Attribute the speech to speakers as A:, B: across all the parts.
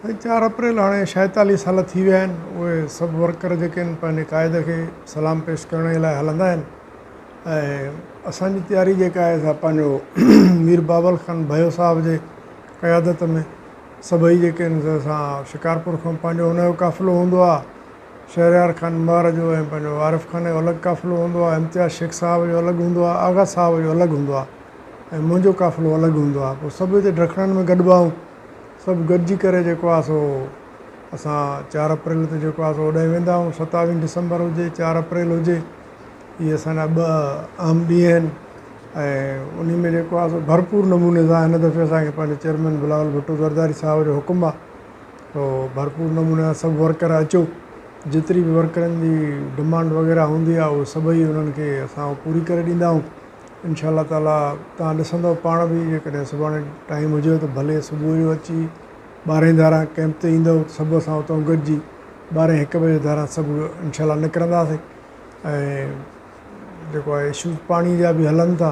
A: سائين چار اپريل هاڻي 46 سال ٿي ويا آهن اهي سڀ ورڪر جيڪي آهن پنهنجي قائد کي سلام پيش ڪرڻ جي لاء هلندا آهن ۽ اسان جي تياري جيڪا آهي سا پنهنجو مير بابل خان ڀيو صاحب جي قيادت ۾ سڀئي جيڪي آهن سي اسان شڪارپور کان پنهنجو هن جو قافلو هوندو آهي شهريار خان مهر جو ۽ پنهنجو عارف خان جو الڳ قافلو هوندو آهي امتياز شيخ صاحب جو الڳ هوندو آهي آغا صاحب جو الڳ هوندو آهي ۽ منهنجو قافلو الڳ هوندو آهي پوء سڀ هتي ڊکڻن ۾ گڏبا آهيون سڀ گڏجي ڪري جيڪو آهي سو اسان چار اپريل تي جيڪو آهي سو اوڏانهن ويندا آهيون ستاويهه ڊسمبر هجي چار اپريل هجي اهي اسان جا ٻه اهم ڏينهن آهن ۽ انهي ۾ جيڪو آهي سو ڀرپور نموني سان هن دفعي اسان کي پنهنجي چيئرمين بلاول ڀٽو زرداري صاحب جو حڪم آهي سو ڀرپور نموني سان سڀ ورڪر اچو جيتري به ورڪرن جي ڊمانڊ وغيره هوندي آهي اهي سڀئي انهن کي اسان پوري ڪري ڏيندا آهيون انشاء الله تعالي توهان ڏسندؤ پاڻ به جيڪڏهن سڀاڻي ٽائيم هجيو ته ڀلي صبح جو اچي ٻارهين ڌاران ڪئمپ تي ايندؤ ته سڀ اسان اتان گڏجي ٻارهين هڪ بجي ڌاران سڀ انشاء الله نڪرنداسين ۽ جيڪو آهي اشوز پاڻي جا به هلن ٿا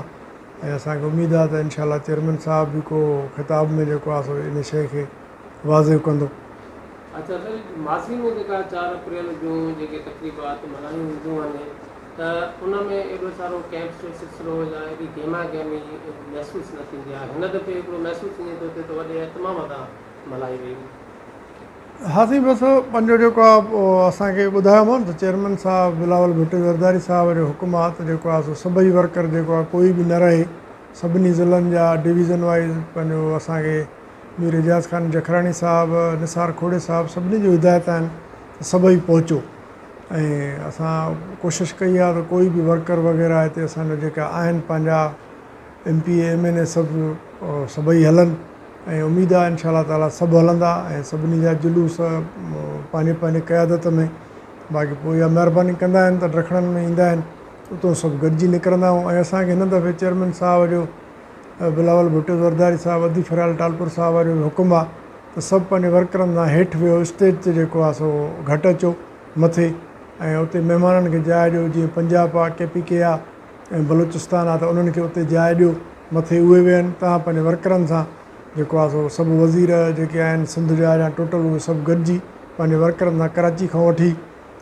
A: ۽ اسانکي اميد آهي ته انشاء الله چيئرمين صاحب به ڪو خطاب ۾ جيڪو آهي سو ان شيء کي واضح ڪندو.
B: اچا سر ماضي ۾ جيڪا چار اپريل جون جيڪي تقريبات ملهايون وينديون آهن ته ان ۾ ايڏو سارو ڪئمپس جو سلسلو يا ايڏي گهما گهمي محسوس نه ٿيندي آهي هن دفعي هڪڙو محسوس ائين ٿو ٿئي ته وڏي اهتمام سان ملهائي وئي.
A: ها سائين بس پنهنجو جيڪو آهي اسان کي ٻڌايو مان ته چيئرمين صاحب بلاول ڀٽو زرداري صاحب جو حڪم آهي ته جيڪو آهي سو سڀئي ورڪر جيڪو آهي ڪوئي به نه رهي سڀني ضلعن جا ڊويزن وائيز پنهنجو اسان کي مير اعجاز خان جکراڻي صاحب، نثار کوڙي صاحب سڀني جون هدايت آهن ته سڀئي پهچو ۽ اسان ڪوشش ڪئي آهي ته ڪوئي به ورڪر وغيره هتي اسان جو جيڪا آهن پنهنجا M P A M N A سڀ سڀئي هلن ۽ اميد آهي انشاء الله تعالي سڀ هلندا ۽ سڀني جا جلوس پنهنجي پنهنجي قيادت ۾ باقي پوء اها مهرباني ڪندا آهن ته ڊکڻن ۾ ايندا آهن اتو سڀ گڏجي نڪرندا آهيون ۽ اسان کي هن دفعي چيئرمين صاحب جو بلاول ڀٽو زرداري صاحب ادي فريال ٽالپر صاحب جو به حڪم آ ته سڀ پنهنجي ورڪرن سان هيٺ ويهو اسٽيج تي جيڪو آ سو گهٽ اچو مٿي ۽ اتي مهمانن کي جاء ڏيو جيئن پنجاب آ ڪي پي ڪي آ ۽ بلوچستان آ ته انهن کي اتي جاء ڏيو مٿي اهي ويهن توهان پنهنجي ورڪرن سان جيڪو آ سو سڀ وزير جيڪي آهن سنڌ جا يا ٽوٽل اهي سڀ گڏجي پنهنجي ورڪرن سان ڪراچي کان وٺي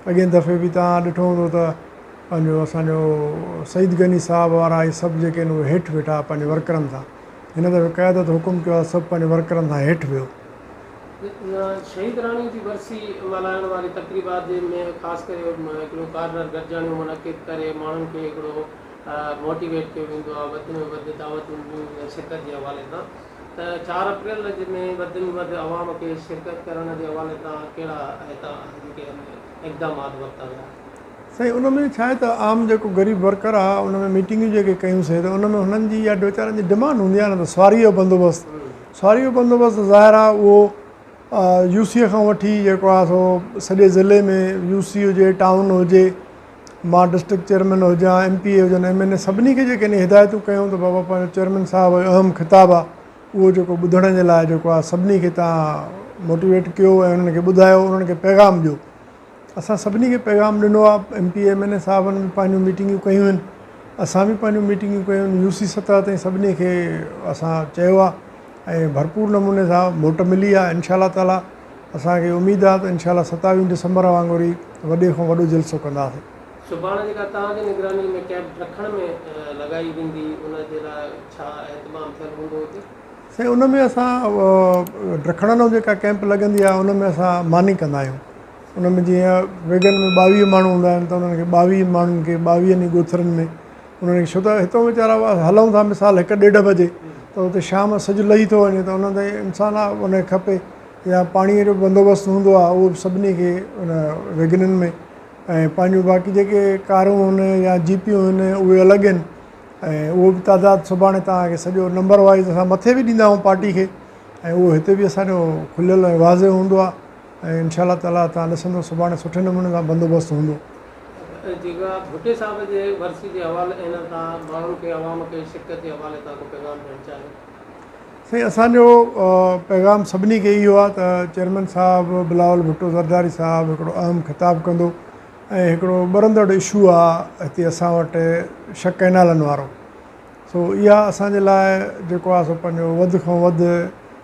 A: اڳئين دفعي به توهان ڏٺو هوندو ته پنهنجو اسان جو سعيد غني صاحب وارا اهي سڀ جيڪي آهن اهي هيٺ ويٺا پنهنجي ورڪرن سان هن دفعي قيادت حڪم ڪيو آهي سڀ پنهنجي ورڪرن سان هيٺ ويهو.
B: شهيد راڻي جي ورسي ملهائڻ واري تقريبات جي ۾ خاص ڪري هڪڙو ڪارنر گڏجاڻيون منعقد ڪري ماڻهن کي هڪڙو موٽيويٽ ڪيو ويندو آهي وڌ ۾ وڌ دعوتون ڏنيون وينديون آهن شرڪت جي حوالي سان ته چار اپريل جي ۾ وڌ ۾ وڌ عوام کي شرڪت ڪرڻ جي حوالي سان ڪهڙا هتان جيڪي آهن اقدامات ورتا ويا.
A: سائين ان ۾ ڇا آهي ته عام جيڪو غريب ورڪر آ ان ۾ ميٽنگون جيڪي ڪيون سي ته ان ۾ هنن جي يا ويچارن جي ڊمانڊ هوندي آ نه ته سواري جو بندوبست سواري جو بندوبست ظاهر آ اهو يو سي کان وٺي جيڪو آ سو سڄي ضلعي ۾ يو سي هجي ٽائون هجي مان ڊسٽرڪٽ چيئرمين هجان ايم پي اي هجن ايم اين اي سڀني کي جيڪي هدايتون ڪيون ته بابا پنهنجو چيئرمين صاحب جو اهم خطاب آ اهو جيڪو ٻڌڻ جي لاء جيڪو آ سڀني کي تان موٽيويٽ ڪيو ۽ انهن کي ٻڌايو انهن کي پيغام ڏيو اسان سڀني کي پيغام ڏنو آهي ايم پي ايم اين اي صاحبن به پنهنجون ميٽنگون ڪيون آهن اسان به پنهنجون ميٽنگون ڪيون آهن يو سي سطح تائين سڀني کي اسان چيو آهي ۽ ڀرپور نموني سان موٽ ملي آهي انشاء الله تعالي اسان کي اميد آهي ته انشاء الله ستاويهه ڊسمبر وانگر ئي وڏي کان وڏو جلسو ڪنداسين.
B: سڀاڻي جيڪا توهان جي نگراني ۾ ڪئمپ ڊکڻ ۾ لڳائي ويندي ان جي لاء ڇا اهتمام ٿيل هوندو اتي؟
A: سائين ان ۾ اسان ڊکڻ ۾ جيڪا ڪئمپ لڳندي آهي ان ۾ اسان ماني ڪندا آهيون ان ۾ جيئن ويگن ۾ ٻاويهه ماڻهو هوندا آهن ته انهن کي ٻاويهه ماڻهن کي ٻاويهن ئي ڳوٿرن ۾ انهن کي ڇو ته هتو ويچارا هلون ٿا مثال هڪ ڏيڍ بجي ته اتي شام سج لهي ٿو وڃي ته ان تي انسان آهي ان کي کپي يا پاڻيء جو بندوبست هوندو آهي اهو به سڀني کي ان ويگنن ۾ ۽ پنهنجون باقي جيڪي ڪارون آهن يا جيپيون آهن اهي الڳ آهن ۽ اهو به تعداد سڀاڻي توهان کي سڄو نمبر وائيز اسان مٿي به ڏيندا آهيون پارٽي کي ۽ اهو هتي به اسان جو کليل ۽ واضح هوندو آهي ۽ انشاء الله تعالٰي توهان ڏسندو سڀاڻي سٺي نموني سان بندوبست هوندو.
B: جيڪا ڀٽي صاحب جي ورسي جي حوالي سان ماڻهن کي عوام کي شرڪت جي حوالي سان ڪو پيغام ڏيڻ چاهيو.
A: سائين اسان جو پيغام سڀني کي اهو آهي ته چيئرمين صاحب بلاول ڀٽو زرداري صاحب هڪڙو اهم خطاب ڪندو ۽ هڪڙو ٻرندڙ اشو آ هتي اسان وٽ شڪ ڪئنالن وارو سو اها اسان جي لاء جيڪو آ سو پنهنجو وڌ کان وڌ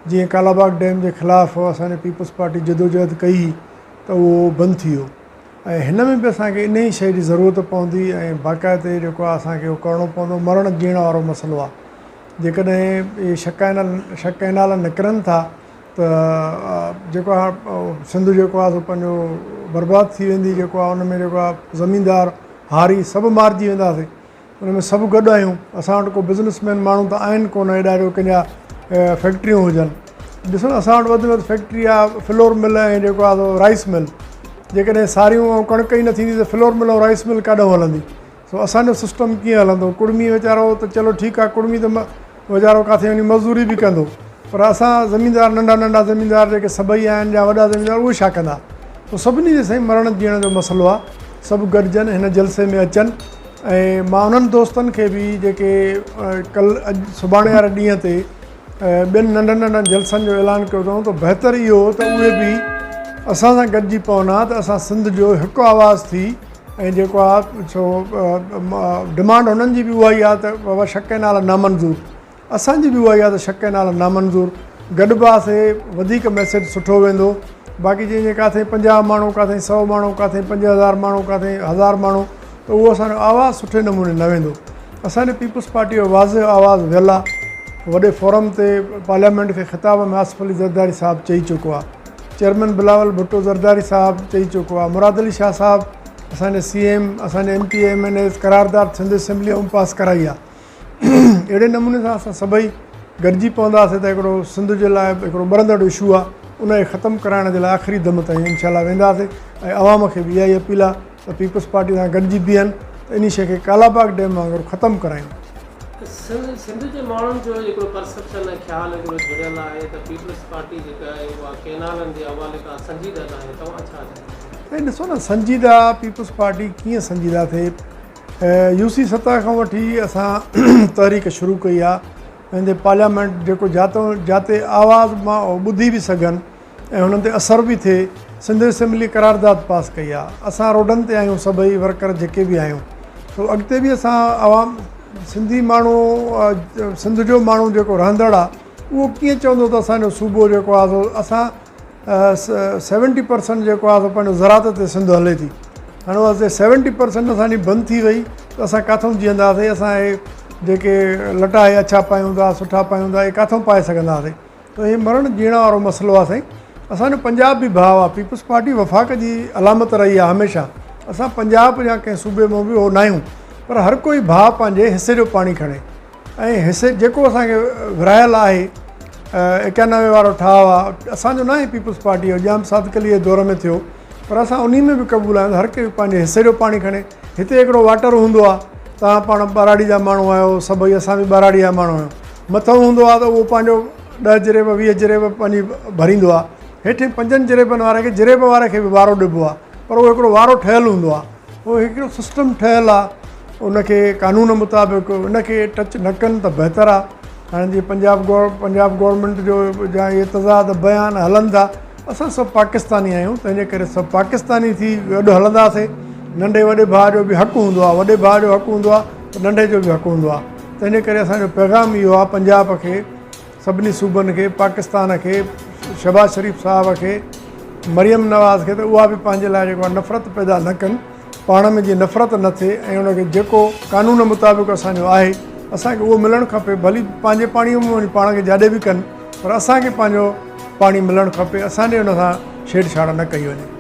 A: جيئن ڪالاباغ ڊيم جي خلاف اسان جي پيپلز پارٽي جدوجهد ڪئي ته اهو بند ٿي ويو ۽ هن ۾ به اسان کي انهي شيء جي ضرورت پوندي ۽ باقاعدي جيڪو آهي اسان کي اهو ڪرڻو پوندو مرڻ جيئڻ وارو مسئلو آهي جيڪڏهن اهي شڪ ڪئنال نڪرن ٿا ته جيڪو آهي سنڌ جيڪو آهي سو پنهنجو برباد ٿي ويندي جيڪو آهي ان ۾ جيڪو آهي زميندار هاري سڀ مارجي وينداسين ان ۾ سڀ گڏ آهيون اسان وٽ ڪو بزنس مين ماڻهو ته آهن ڪونه ايڏا جو ڪنهن جا فيڪٽريون هجن ڏسو نه اسان وٽ وڌ ۾ وڌ فيڪٽري آهي فلور مل ۽ جيڪو آهي سو رائس مل جيڪڏهن ساريون ۽ ڪڻڪ ئي نه ٿيندي ته فلور مل ۽ رائس مل ڪاڏانهن هلندي سو اسانجو سسٽم ڪيئن هلندو ڪڙمي ويچارو ته چلو ٺيڪ آهي ڪڙمي ته ويچارو ڪاٿي وڃي مزدوري به ڪندو پر اسان زميندار ننڍا ننڍا زميندار جيڪي سڀئي آهن يا وڏا زميندار اهي ڇا ڪندا سو سڀني جي سائين مرڻ جيئڻ جو مسئلو آهي سڀ گڏجن هن جلسي ۾ اچن ۽ مان انهن دوستن کي به جيڪي ڪل اڄ سڀاڻي واري ڏينهن تي ٻين ننڍن ننڍن جلسن جو اعلان ڪيو اٿئون ته بهتر اهو ته اهي به اسان سان گڏجي پون ها ته اسان سنڌ جو هڪ آواز ٿي ۽ جيڪو آهي سو ڊمانڊ هنن جي به اها ئي آهي ته بابا شڪ ڪئنال نامنظور اسان جي به اها ئي آهي ته شڪ ڪئنال نامنظور گڏباسي وڌيڪ ميسيج سٺو ويندو باقي جي ائين ڪاٿي 50 ماڻهو ڪاٿي 100 ماڻهو ڪاٿي 5000 ماڻهو ڪاٿي 1000 ماڻهو ته اهو اسان جو آواز سٺي نموني نه ويندو اسان جي پيپلز پارٽي جو واضح آواز ويل آهي وڏي فورم تي پارليامينٽ کي خطاب ۾ آصف علي زرداري صاحب چئي چڪو آهي چيئرمين بلاول ڀٽو زرداري صاحب چئي چڪو آهي مراد علي شاهه صاحب اسان جي سي ايم اسان جي M P M N As قرارداد سنڌ اسيمبلي ۾ پاس ڪرائي آهي اهڙي نموني سان اسان سڀئي گڏجي پونداسين ته هڪڙو سنڌ جي لاء هڪڙو ٻرندڙ اشو آهي ان کي ختم ڪرائڻ جي لاء آخري دم تائين انشاء الله وينداسين ۽ عوام کي به اها ئي اپيل آهي ته پيپلز پارٽي سان گڏجي بيهن ته انهي شيء کي ڪالاباغ ڊيم وانگر ختم ڪرايون.
B: سنڌ جي ماڻهن جو هڪڙو پرسپشن ۽ خيال هڪڙو جڙيل آهي ته پيپلز پارٽي جيڪا آهي اها ڪئنالن جي حوالي کان سنجيده ناهي توهان ڇا چوندو؟
A: سائين ڏسو نه سنجيده پيپلز پارٽي ڪيئن سنجيده ٿئي يو سي سطح کان وٺي اسان تحريڪ شروع ڪئي آ ويندي پارليامينٽ جيڪو جاتو جاتي آواز مان ٻڌي به سگهن ۽ هنن تي اثر به ٿئي سنڌ اسيمبلي قرارداد پاس ڪئي آ اسان روڊن تي آهيون سڀئي ورڪر جيڪي به آهيون سو اڳتي به اسان عوام سنڌي ماڻهو سنڌ جو ماڻهو جيڪو رهندڙ آ اهو ڪيئن چوندو ته اسانجو صوبو جيڪو آ سو اسان سيونٽي پرسنٽ جيڪو آهي سو پنهنجو زراعت تي سنڌ هلي ٿي هاڻي اها سيونٽي پرسنٽ اسانجي بند ٿي وئي ته اسان ڪاٿون جيئنداسين اسان هي جيڪي لٽا هي اڇا پايون ٿا سٺا پايون ٿا هي ڪاٿون پائي سگهنداسين ته هي مرڻ جيئڻ وارو مسئلو آهي سائين اسانجو پنجاب به ڀاء آهي پيپلز پارٽي وفاق جي علامت رهي آهي هميشه اسان پنجاب يا ڪنهن صوبي مان به هو ناهيون پر هر ڪوئي ڀاء پنهنجي حصي جو پاڻي کڻي ۽ حصي جيڪو اسان کي ورهايل آهي 91 وارو ٺاهه آهي اسان جو ناهي پيپلز پارٽي جو ڄام صادق علي جي دور ۾ ٿيو پر اسان انهي ۾ به قبول آهيون ته هر ڪنهن پنهنجي حصي جو پاڻي کڻي هتي هڪڙو واٽر هوندو آهي توهان پاڻ ٻهراڙي جا ماڻهو آهيو سڀئي اسان به ٻهراڙي جا ماڻهو آهيون مٿو هوندو آهي ته اهو پنهنجو 10 جريب 20 جريب پنهنجي ڀريندو آهي هيٺين پنجن جريبن واري کي جريب واري کي به وارو ڏبو آهي پر اهو هڪڙو وارو ٺهيل هوندو آهي اهو هڪڙو سسٽم ٺهيل آهي ان کي قانون مطابق ان کي ٽچ نه ڪن ته بهتر آ هاڻي جي پنجاب گور پنجاب گورنمينٽ جو جا اهي تضاد بيان هلن ٿا اسان سڀ پاڪستاني آهيون تنهن جي ڪري سڀ پاڪستاني ٿي گڏ هلنداسي ننڍي وڏي ڀاء جو به حق هوندو آ وڏي ڀاء جو حق هوندو آ ته ننڍي جو به حق هوندو آ تنهن جي ڪري اسان جو پيغام اهو آ پنجاب کي سڀني صوبن کي پاڪستان کي شهباز شريف صاحب کي مريم نواز کي ته اها به پنهنجي لاء جيڪو نفرت پيدا نه ڪن پاڻ ۾ جيئن نفرت نه ٿئي ۽ ان کي جيڪو قانون مطابق اسان جو آهي اسان کي اهو ملڻ کپي ڀلي پنهنجي پاڻي ۾ وڃي پاڻ کي جاڏي به ڪن پر اسان کي پنهنجو پاڻي ملڻ کپي اسان ڏي ان سان ڇيڙ ڇاڙ نه ڪئي وڃي.